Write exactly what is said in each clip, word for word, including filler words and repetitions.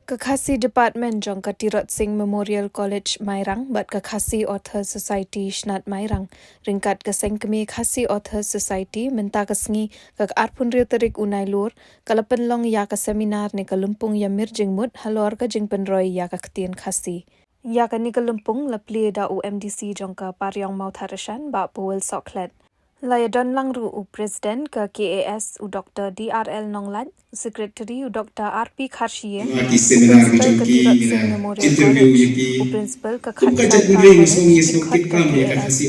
Ka Khasi Department jong ka Tirot Sing Memorial College Mairang bad ka Khasi Authors Society Shnat Mairang, ryngkat ka Seng Kmie Khasi Authors Society, mynta ka sngi ka arphew hynriew tarik u Nailur, ka la pynlong ïa ka seminar ne ka lympung ïa mir jingmut halor ka jingpynroi ïa ka ktien Khasi. Ïa kane ka lympung la plie da u M D C jong ka Pariong Mawthadraishan, Bah Powell Sohkhlet. La ïadon lang ruh u President ka K A S, u Doktor D R L Nonglait, Secretary u Doktor R P Kharshiing, Ïa ki seminar ki Principal jong ka ki Tirot Sing Memorial College, u Principal ka Khasi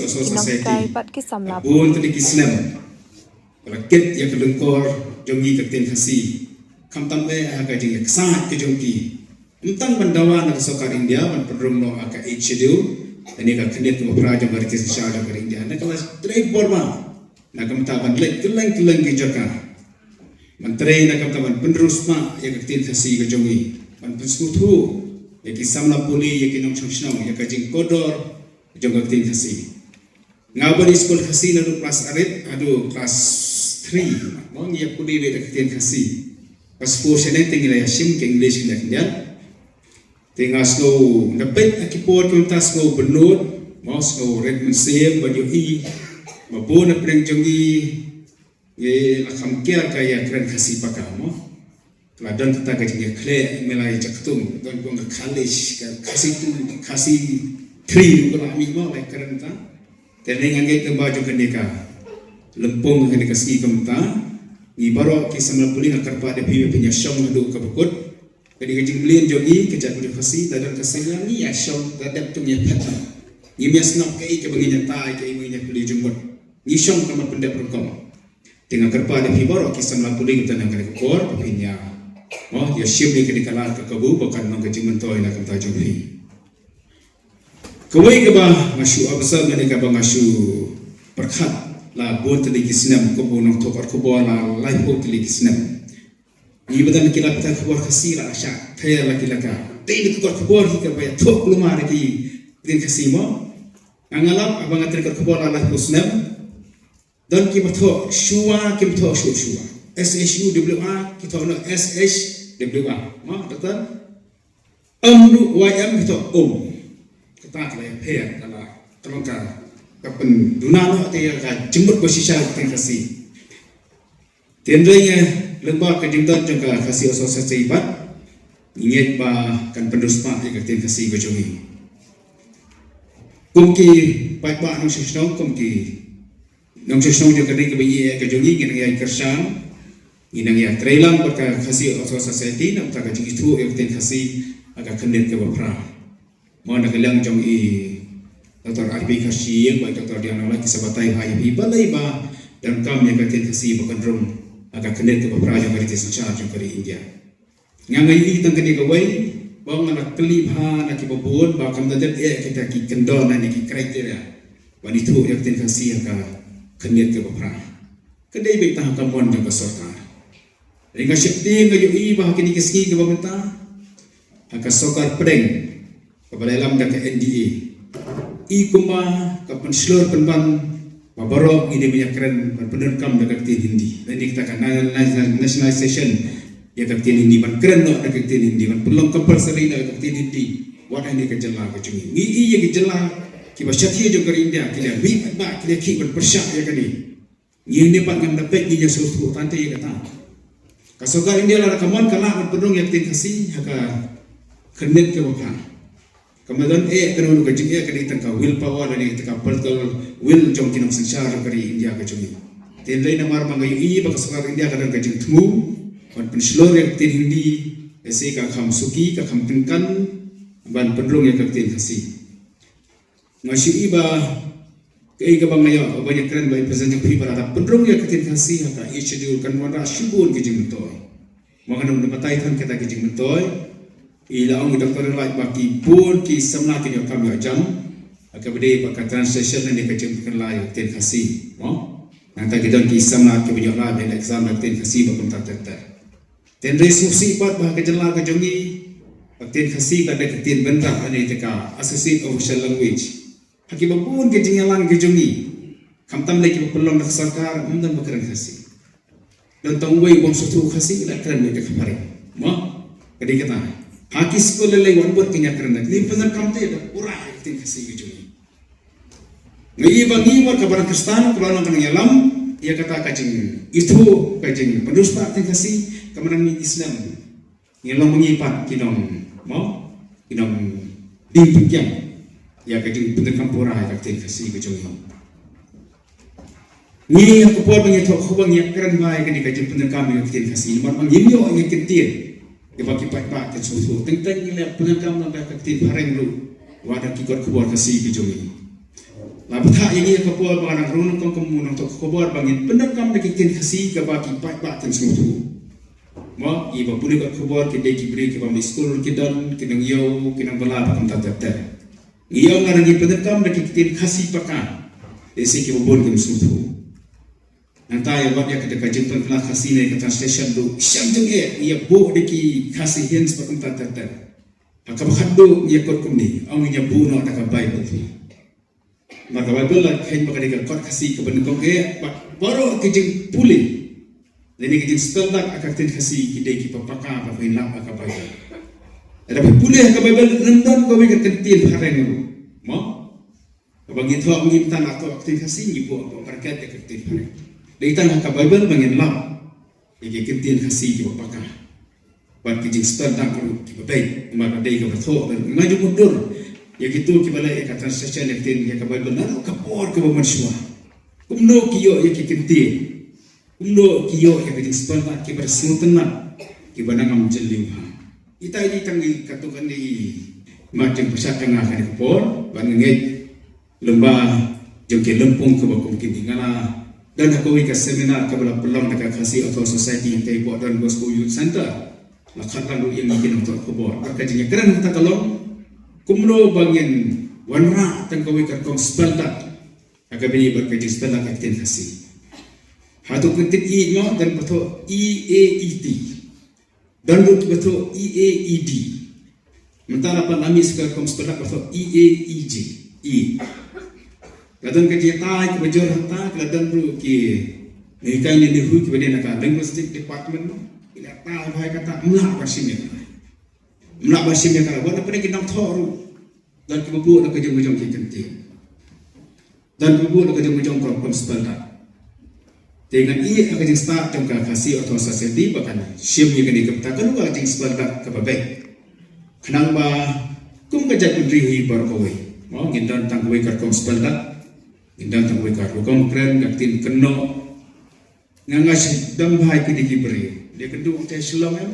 Authors Society, ki nonghikai bad ki samla pule. Bun tylli ki snem ba la kit ïa ka lyngkor jong ngi ka ktien Khasi. Khamtam eh ha ka jingïaksaid ka jong ki. Ym tang ban dawa na ka sorkar India ban pynrung noh ha ka Eighth Schedule, kane ka khyndiat kaba phra jong ka Riti Synshar jong ka ri India. Na ka la trei bor ba na ka bynta ban leit kylleng kylleng ki jaka, ban trei na ka bynta ban pynrung spah ïa ka ktien Khasi ka jong ngi, ban pynsngewthuh ïa ki samla pule, ïa ki nongshong shnong ïa ka jingkordor jong ka ktien Khasi. Nga bud i skul Khasi naduh klas arit haduh klas three. Mo, ngi ïa pule beit da ka ktien Khasi. Klas four shaneng te ngi la ïa shim ka English khyndiat khyndiat. Te nga sngew, nga peit ha ki por kumta sngew bynnud, mo, sngew rit mynsiem ban ïohi ba bun na pdeng jong ngi, ngi la kham kiar ka ïa kren Khasi paka, mo. Ka la don kata ka jingïakhleh, me la ïa jaktung, don kong ka Khalish, ka Khasi two, Khasi three, ka la mih, mo, la kren ta. Te ne nga ngeit ba jong kane ka lympung, kane ka sngi kumta, ngi baroh ki samla pule nga kyrpad ïa phi ba phin ïa shong haduh kaba kut. Kane ka jingmlien jong ngi ka jaitbynriew Khasi, da don ka seng ngi ïa shong, da dep tung ïa phet. Ngim ïa sngap kaei kaba ngin ïa tai, kaei ba ngin ïa pule jingmut. Ngi shong ka mat pyndep rukom. Te nga kyrpad ïa phi baroh ki samla pule kumta na kane ka por, ba phin ïa, mo, ïa shim ïa kane ka lad ka kabu ba kan long ka jingmyntoi na ka bynta jong phi. Kawei kaba nga shu observe ne kaba nga shu pyrkhat la bun tylli ki snem kum u nongthoh khubor la laiphew tylli ki snem. Ngi ba don ki lad pathai khubor Khasi la shah ther la ki lad ka. Dei na ki kot khubor hi kaba ïathuh kulmar ïa ki ktien Khasi, mo. Nga nga lap haba nga trei kot khubor la laiphew snem. Don kiba thoh shuwa, kiba thoh shuwa shuwa. S H U W A, ki thoh noh S H W A. Mo, Doktor? Em ruh Y M ki thoh um. Kata ka la ïapher, ka la, ka long ka, ka pynduna noh te ka jingmut ba shisha ka ktien Khasi. Te hynrei ngi, lyngba ka jingdon jong ka Khasi Authors Society pat, ngi ngeit ba kan pynrung spah ïa ka ktien Khasi ka jong ngi. Kum ki paidbah nongshong shnong, kum ki nongshong shnong jong ka ri kaba ïeit ka jong ngi, ngi nang ïa kyrshan, ngi nang ïa trei lang bad ka Khasi Authors Society na ka bynta ka jingithuh ïa ka ktien Khasi ha ka khyndiat kaba phra. Mo, na ka liang jong i Doktor R P Kharshiing bad Doktor Diana Lai ki sa batai bha ïa phi balei ba donkam ïa ka ktien Khasi ba kan rung ha ka khyndiat kaba phra jong ka Riti Synshar jong ka ri India. Nga nga ïohi tang kane kawei, ba nga la kylli bha na kiba bun ba kam da dep eh kita ki kyndon ne ki criteria ban ithuh ïa ka ktien Khasi ha ka khyndiat kaba phra. Ka dei beit tang ha ka mon jong ka sorkar. Hynrei nga sheptieng nga ïohi ba ha kine ki sngi kiba mynta, ha ka sorkar pdeng kaba la ïalam da ka N D A, i kumba ka pynshlur pynban ba baroh ngi dei ban ïakren ban pyndonkam da ka ktien Hindi. Lane kata ka na-, na-, nationalization ïa ka ktien Hindi, ban kren noh da ka ktien Hindi, ban pynlong compulsory da ka ktien Hindi wat ha kane ka jylla ka jong ngi. Ngi i ïa ki jylla kiba shathie jong ka ri India ki la mih bad ki la khih ban pyrshah ïa kane. Ngi ne pat ngam da peit, ngi ïa sngewthuh tang te ïa kata. Ka sorkar India lada ka mon ka lah ban pynrung ïa ka ktien Khasi ha ka khyndiat kaba phra. Kam don eh kano kano ka jingeh, ka dei tang ka will power, ka dei tang ka political will jong ki nongsynshar jong ka ri India ka jong ngi. Te hynrei namar ba nga ïohi ba ka sorkar India ka don ka jingthmu ban pynshlur ïa ka ktien Hindi, lehse ka kham suki, ka kham tyngkan ban pynrung ïa ka ktien Khasi. Nga shu i ba kaei kaba nga ïoh, ba nga kren ba i president jong phi ba lada pynrung ïa ka ktien Khasi ha ka Eighth Schedule kan wanrah shibun ki jingmyntoi. Mo, nga ong da batai than kita ki jingmyntoi. I la ong i Doktor Lai ba ki bun ki samla kin ïoh kam ïoh jam ha kaba dei ba ka translation ne ka jingpynkylla ïa ka ktien Khasi. Mo, nangta ki don ki samla kiba ïoh lad ban exam ïa ka ktien Khasi bad kumta ter ter. Te hynrei sngewsih pat ba ha ka jylla ka jong ngi ka ktien Khasi ka dei ka ktien bynrap, lane ka associate official language. Ha kiba bun ki jingïalang ki jong ngi, khamtam lei kiba pynlong da ka sorkar, ym don ba kren Khasi. Don tang uwei u bym sngewthuh Khasi, la kren beit da ka phareng. Mo, ka dei kata. Ha ki skul lei lei wat bud ki ïakren da kine ki pyndonkam te da pura ïa ka ktien Khasi ka jong ngi. Ngi ba ngi wat ka balang Khristan ka balang ka nang ïalam ïa kata ka jingithuh ka jingpynriewspah ktien Khasi ka balang ngi Islam. Ngi long ba ngi pat ki nong mo ki nong ding pynkiang ïa ka jingpyndonkam pura ïa ka ktien Khasi ka jong ngi. Ngi ïa ka por ba ngi thoh khubor ngi ïa kren ba ïa kane ka jingpyndonkam ïa ka ktien Khasi namar ba ngim ïoh ïa ka ktien. Ïa ba ki paidbah kin sngewthuh teng teng ngi la pyndonkam na ka ktien phareng ruh. Wa da ki kot khubor Khasi ki jong ngi. La bthah ïa ngi ïa ka por ba nang rung nang kong kum nang thoh khubor ba ngin pyndonkam da ka ktien Khasi ka ba ki paidbah kin sngewthuh. Mo, ïa ba pule kot khubor ki dei ki briew ki ba mi skul ki don ki nang ïoh ki nang bala ba kam ta ter ter. Ngi ong nga ngi pyndonkam da ki ktien Khasi paka. Dei si ki bun kim sngewthuh. Nangta ïa wat ïa kata ka jingpynkylla Khasi ne ka translation du shem jong e ïa buh da ki Khasi hints ba kumta ter ter. Ha kaba khatduh ngi ïa kot kumne ong ngi ïa buh noh da ka Bible. Ba ka Bible la kheiñ ba ka dei ka kot Khasi kaba nyngkong e ba baroh ki jingpule. Lane ki jingspell dak ha ka ktien Khasi ki dei kiba paka ba phin lap ha ka Bible. Lada phi pule ha ka Bible ym don kawei ka kyntien phareng ruh. Mo? Kaba ngi thoh ngi tang ha ka ktien Khasi ngi buh ha ka bracket ïa ka ktien phareng. Dei tang ha ka Bible ba ngin lap ïa ki kyntien Khasi kiba paka. Bad ki jingspell dak ruh kiba beit. Namar ka dei kaba thoh ban nga ju mutdur ïa kito kiba leh ïa ka translation ïa ka ktien ïa ka Bible naduh ka por kaba mynshuwa. Kumno ki ïoh ïa ki kyntien. Kumno ki ïoh ïa ka jingspell dak kiba da sngewtynnat kiba nang ngam jylliew ha. Ita i tang i katto katne i mat jingpyrshah ka nga kane ka por ban ngeit lyngba jong ki lympung kaba kum kine nga la don ha kawei ka seminar kaba la pynlong da ka Khasi Author Society hangtei hapoh Don Bosco Youth Centre. La khot lang ruh ïa ngi ki nongthoh khubor bad ka jingïakren kata ka long kumno ba ngin wanrah tang kawei ka rukom spell dak ha kaba ïadei bad ka jingspell dak ka ktien Khasi. Hato ka ktien i mo don ba thoh E A E T. Don ruh ba thoh E A E D. Mynta la pan ami ska kum spell dak ba thoh E A E G. E. La don ka jingïatai kiba jur hangta, la don ruh ki nonghikai ne nonghikai kiba dei na ka linguistic department. Ki la tai bha ïa kata, ym lah ban shim ïa kata. Ym lah ban shim ïa kata. Wat na pdeng ki nongthoh ruh. Don kiba buh na ka jong ka jong ki kyntien. Don kiba buh na ka jong ka jong ka rukom spell dak. Te ngan ïeh ha ka jingstad jong ka Khasi Author Society ba kan shim ïa kane ka bynta ka long ka jingspell dak kaba beit. Khnang ba kum ka jaitbynriew hi baroh kawei. Mo ngin don tang kawei ka rukom spell dak. Ngin don tang kawei ka rukom kren, ka ktien kynnoh. Nga nga shu dang bha ïa kine ki briew. Lei kynduh te Shillong em.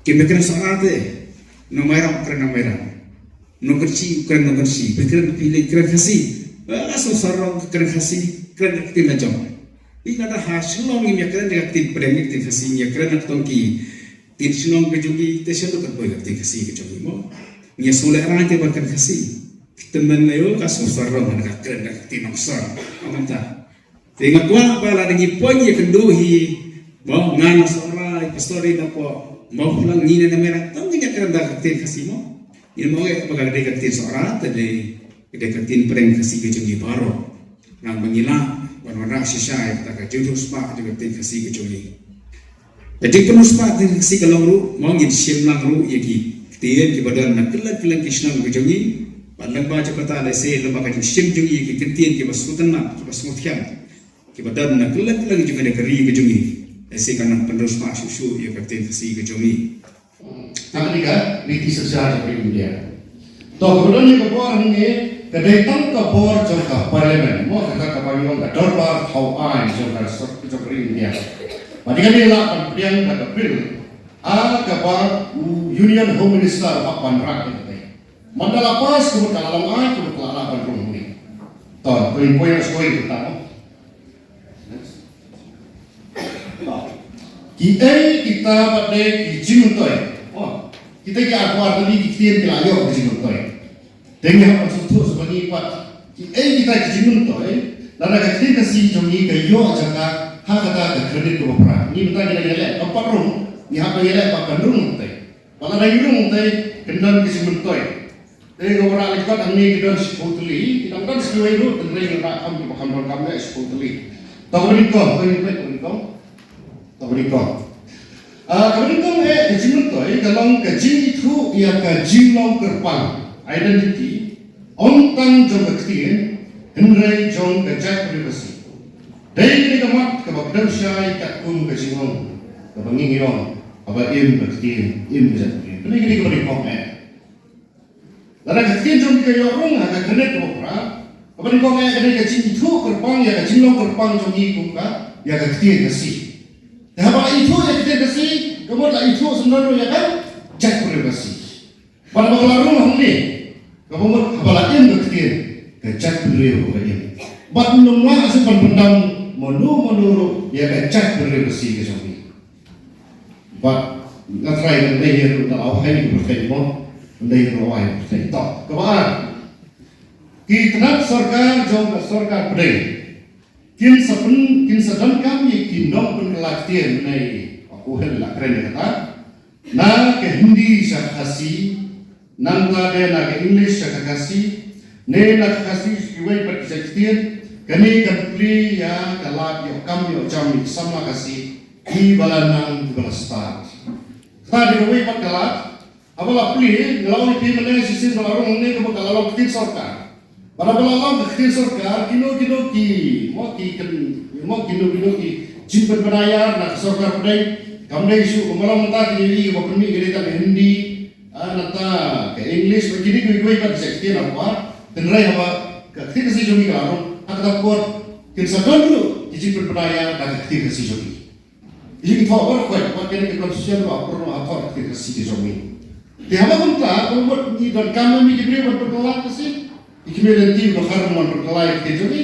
Kim kren Sohra te. Nongmairang kren Nongmairang. Nongkynshi kren Nongkynshi. Phi kren phi lei kren Khasi. Ba nga shu sarong kren Khasi kren ktien la jong. Ïa lada ha Shillong ngim ïa kren ïa ka ktien pdeng ïa ka ktien Khasi ngim ïa kren na ka tong ki ktien Shillong ka jong ngi te sha ka poi ka ktien Khasi ka jong ngi mo. Ngi ïa shu lehrain te ban kren Khasi. Ki tymmen aïu ka shu sarong na ka kren na ka ktien Nongsan. Ong mynta. Te nga kwah ba lada ngi poi ngi ïakynduh hi, mo, nga na Sohra, i pastor i na pdeng Mawphlang, ngi na Nongmairang, tang ngi ïakren da ka ktien Khasi mo. Ngi mo ngi ba ka dei ka ktien Sohra, te dei ka dei ka ktien pdeng Khasi ka jong ngi baroh. Nang ba ngi lah ban wanrah shisha ïa kata ka jingpynriewspah jong ka ktien Khasi ka jong ngi. Ka jingpynriewspah ka ktien Khasi ka long ruh, mo ngin shim lang ruh ïa ki ktien kiba don na kylleng kylleng ki shnong ka jong ngi. Bad lyngba jong kata lehse lyngba ka jingshim jong ngi ïa ki kyntien kiba sngewtynnat, kiba sngewthiang, kiba don na kylleng kylleng jong kane ka ri ka jong ngi. Lehse kan nang pynriewspah shuh shuh ïa ka ktien Khasi ka jong ngi. Ka kane ka riti shisha jong ka ri India. To, kaba don ïa ka bor hangne ka dei tang ka bor jong ka Parliament, mo, kata kaba ngi ong ka dorbar thaw aiñ jong ka sor-, jong ka ri India. Bad ïa kane la ban pdiang da ka bill ha kaba u Union Home Minister u hap ban rah ïa kata. Mynta la pass kumta ka la long aiñ kumta ka la lah ban rung hangne. To, to ngin poi na shuwa ïa kata, mo. Kiei kita ba dei ki jingmyntoi? Oh, kita ki arphew ar tylli ki ktien ki la ïoh ki jingmyntoi. Te ngi hap ban sngewthuh sha ba ngi pat kiei kita ki jingmyntoi. Lada ka ktien Khasi jong ngi ka ïoh jaka ha kata ka kredit kaba phra. Ngi mynta ngi dang ïaleh kam pat rung, ngi hap ban ïaleh ba kan rung mynta. Ba lada ngi rung mynta kan don ki jingmyntoi. Te nga wanrah lei pat hangne ki don shiphew tylli, ki dang don shiphew ruh, hynrei nga wanrah kham kiba kham donkam lei shiphew tylli. To kaba nyngkong, to kaba nyngkong. To kaba nyngkong. Ah, ka ba nyngkong eh ka jingmyntoi ka long ka jingithuh ïa ka jinglong kyrpang, identity, ym tang jong ka ktien hynrei jong ka jaitbynriew Khasi. Dei kane ka mat kaba kdem shai katkum ka jingong kaba ngi ong, haba im ka ktien im ka jaitbynriew. Kane kane ka ba nyngkong eh. Lada ka ktien jong ngi ka ïoh rung ha ka khyrnit kaba phra, kaba nyngkong eh ka dei ka jingithuh kyrpang ïa ka jinglong kyrpang jong ngi kum ka, ïa ka ktien Khasi. Te haba la ithuh ïa ka ktien Khasi, ka mut la ithuh syndon ruh ïa ka jaitbynriew Khasi. Bad haba ka la rung hangne, kaba mut haba la im ka ktien, ka jaitbynriew ka im. Bad ym lah shuh ban pyndam mano mano ruh ïa ka jaitbynriew Khasi ka jong ngi. Bad nga trai ban dei ruh da awai ka pyrthei mo, ban dei ruh awai ka pyrthei. To, kaba ar. Ki tnat sorkar jong ka sorkar pdeng kin sa pyn, kin sa donkam ïa ki nongpynkylla ktien, mynne u hel la kren ïa kata, na ka Hindi sha Khasi, nangta de na ka English sha ka Khasi, ne na ka Khasi sha kiwei pat ki jait ktien. Kane kan plie ïa ka lad ïoh kam ïoh jam ïa ki samla Khasi kiba la nang, kiba la stad. Kata de kawei pat ka lad. Haba la plie, nga la ong ïa phi mynne shisien ba la rung hangne ka mut ka la long ka ktien sorkar. Bad haba la long ka ktien sorkar, kino kino ki, mo ki ken, mo kino kino ki jingpynbna ïar na ka sorkar pdeng, kam dei shuh, kumba long mynta ki ïohi ba pynmih ka dei tang ka Hindi, ah, nangta ka English, bad kine kiwei kiwei pat ki jait ktien ha khwar. Hynrei haba ka ktien Khasi jong ngi ka la rung, ha kata ka por kin sa don ruh ki jingpynbna ïar na ka ktien Khasi jong ngi. Ïa ngi thoh baroh khoit, wat kane ka constitution ba pynrung ha thoh ka ktien Khasi ka jong ngi. Te haba kumta, ka mut ngi donkam ïa ngi ki briew ban pynkylla Khasi. Ïa ki mei lynti ba khar ban pynkylla ïa ka ktien jong ngi.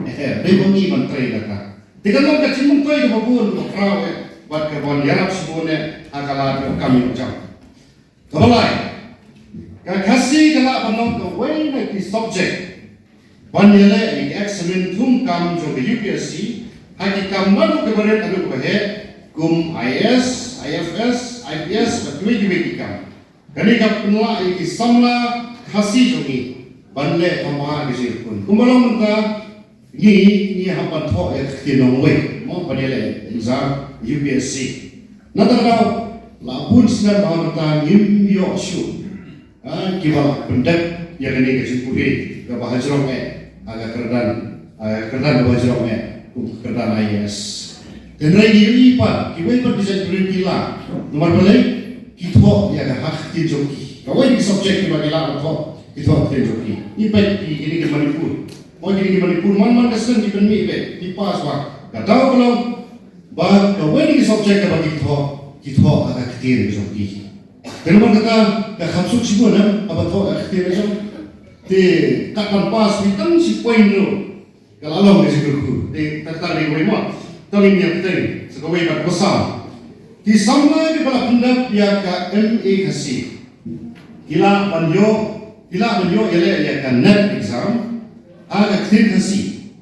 Eh, eh, dei ba ngi ban trei da ka. Te ka long ka jingmyntoi kaba bun, kaba khraw eh, bad kaban ïarap shibun eh ha ka lad ïoh kam ïoh jam. Kaba lai, ka Khasi ka lah ban long kawei na ki subject ban ïaleh ïa ki eksamin thungkam jong ka U P S C ha ki kam naduh kaba rit haduh kaba heh, kum I A S, I F S, I P S bad kiwei kiwei ki kam. Kane ka pynlah ïa ki samla Khasi jong ngi ban leh thma ha ka jingïakhun. Kumba long mynta, ngi, ngi hap ban thoh ïa ka ktien nongwei, mo, ban ïaleh exam U P S C. Nangta ka daw, la bun snem ba mynta ngim ïoh shuh, ha, kiba la pyndep ïa kane ka jingpule kaba hajrong eh ha ka kyrdan, ha ka kyrdan kaba hajrong eh kum ka kyrdan I A S. Hynrei ngi ïohi pat kiwei pat ki jait briew ki lah, namar balei? Ki thoh ïa ka ha ka ktien jong ki. Kawei ki subject kiba ki lah ban thoh, ki thoh ha ka ktien jong ki. Ngi peit ki, kine ki Manipur. Mo, kine ki Manipur man man ka snem ki pynmih beit, ki pass bha. Ka daw ka long ba kawei na ki subject kaba ki thoh, ki thoh ha ka ktien ka jong ki. Te namar kata ka kham suk shibun, eh, haba thoh ha ka ktien ka jong. Te kat ban pass phi tang shi point ruh, ka la long ka jingkyrkhu. Te kata ka dei kawei mo. To ngin ïa bteng sa kawei bad kaba saw. Ki samla kiba la pyndep ïa ka M A Khasi ki lah ban ïoh, ki lah ban ïoh ïaleh ïa ka NET exam ha ka ktien Khasi.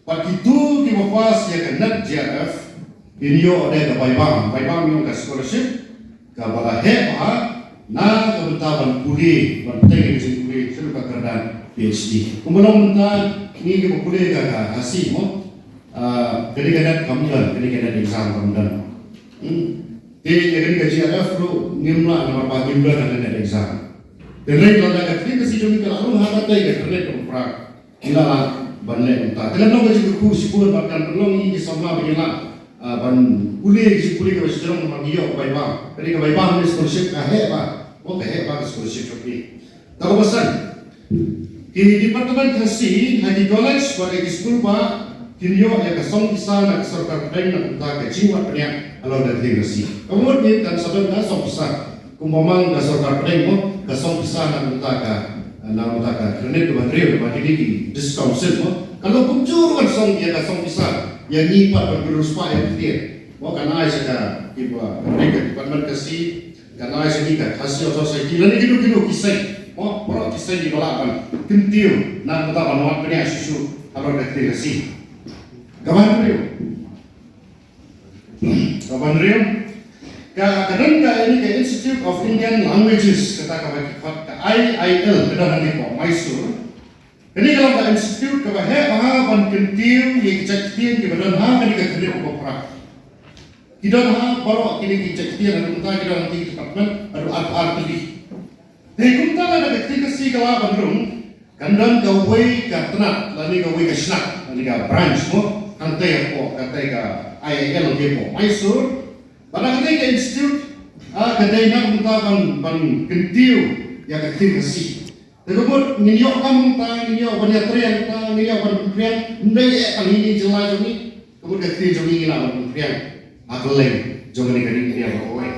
Bad kito kiba pass ïa ka NET J R F kin ïoh de ka bai bam, bai bam ïoh ka scholarship kaba la heh bha na ka bynta ban pule, ban bteng ïa ka jingpule sha ka kyrdan P H D. Kumba long mynta ngi kiba pule ka, ka Khasi mo, ah, kane ka NET kam don, kane ka NET exam kam don. Hmm. Te ïa kane ka J R F ruh ngim lah namar ba ngim don ha ka NET exam. Te hynrei lada ka ktien Khasi jong ngi ka la rung ha katei ka kyrdan kaba phra, ngi la lah ban leh kumta. Te kan long ka jingkyrkhu shibun bad kan pynlong ïa ngi ki samla ba ngin lah, ah, ban pule ka jingpule kaba shisha jong namar ngi ïoh bai bam. Kane ka bai bam ne scholarship ka heh bha. Mo, ka heh bha ka scholarship jong ngi. Kaba san, ki department Khasi ha ki college bad ha ki skul ba kin ïoh ïa ka song pisa na ka sorkar pdeng na ka bynta ka jingwad bniah halor ka ktien Khasi. Ka mut ngin kan sa don ka song pisa. Kumba mang ka sorkar pdeng mo, ka song pisa na ka bynta ka, na ka bynta ka kyrnit kaba hynriew kaba kine ki district council mo. Ka long kumjuh ruh kan song ïa ka song pisa ïa ngi pat ban pynriewspah ïa ka ktien. Mo, kan ai sha ka kiba, ka Department Khasi, kan ai sha ngi ka Khasi Authors' Society lane kino kino ki seng. Mo, baroh ki seng kiba lah ban kyntiew na ka bynta ban wad bniah shuh shuh halor ka ktien Khasi. Kaba hynriew. Kaba hynriew, ka, ka don ka, ïa ka Institute of Indian Languages, kata kaba ki khot ka I I L, ka don hangne hapoh Mysore. Kane ka long ka institute kaba heh bha ban kyntiew ïa ki jait ktien kiba don ha kane ka khyndiat kaba phra. Ki don ha baroh kine ki jait ktien, haduh mynta ki don ha ki department haduh ar, ar tylli. Te kumta lada ka ktien Khasi ka lah ban rung, kan don kawei ka tnat lane kawei ka shnat lane ka branch mo, hangtei hapoh katei ka I I L hapoh Mysore. Bad ha katei ka institute, ah, ka dei na ka bynta ban, ban kyntiew ïa ka ktien Khasi. Te ka mut ngin ïoh kam mynta, ngin ïoh ban ïatrei mynta, ngin ïoh ban pynphriang, ym dei eh tang hi ha jylla jong ngi. Ka mut ka ktien jong ngi ngi lah ban pynphriang ha kylleng jong kane ka ri India baroh kawei.